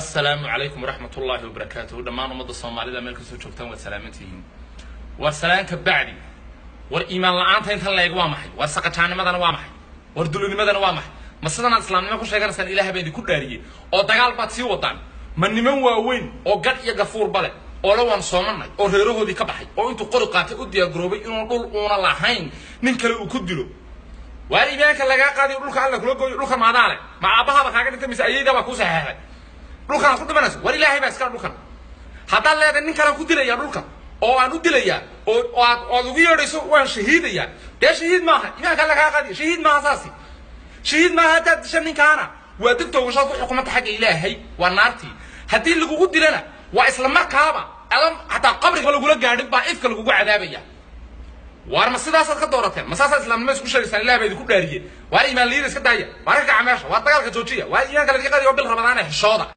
Assalaamu calaykum waraxmatullaahi wabarakaatuhu. Dhammaan ummadda Soomaalida meel kastoo joogtaan waad salaamantihiin. War salaanka bacdi, war iimaan la-aanta intan la eg waa maxay? War saqajaanimadana waa maxay? War dulinimadana waa maxay? Ma sidanaad islaamnimo ku sheeganaysaan? Ilaah baa idinku dhaariyey oo dagaal baad sii wadaan. Ma niman waaweyn oo gadh iyo gafuurba leh oo la waan soomanay oo reerahoodii ka baxay oo intuu qori qaatay u diyaargaroobay inuu dhul uuna lahayn nin kale uu ku dilo? Waar iimaanka lagaa qaadiyo, dhulka Alla kula gooyo. Dhulka maadaa leh? Ma aabbahaaba kaaga dhintay mise ayaydaabaa kuu saxeexday dhulkan aad ku dhimanayso? War Ilaahay baa iskale dhulkan. Haddaad leedahay nin kalaan ku dilaya dhulka oo aan u dilayaa oo aad oad ugu yeedhayso waan shahiidayaa, dee shahiid maaha. Iimaanka lagaa qaadiyo, shahiid maaha saasi, shahiid maaha. Haddaad disha ninkaana waa dib toogashaad ku xukumanta xagga Ilaahay, waa naartii. Haddii lagugu dilana waa isla markaaba adan xataa qabriga lagula gaadhin baa ifka lagugu cadaabaya. Waar ma sidaasaad ka doorateen? Ma saasaad islaamnimo isku sheegaysaan? Ilah baa idinku dhaariyey. Waar iimaan liida iska daaya, waar ka kaca meesha, waar dagaalka joojiya, waar iimaanka ladinka qaadiyo. Bil Ramadaana xishooda.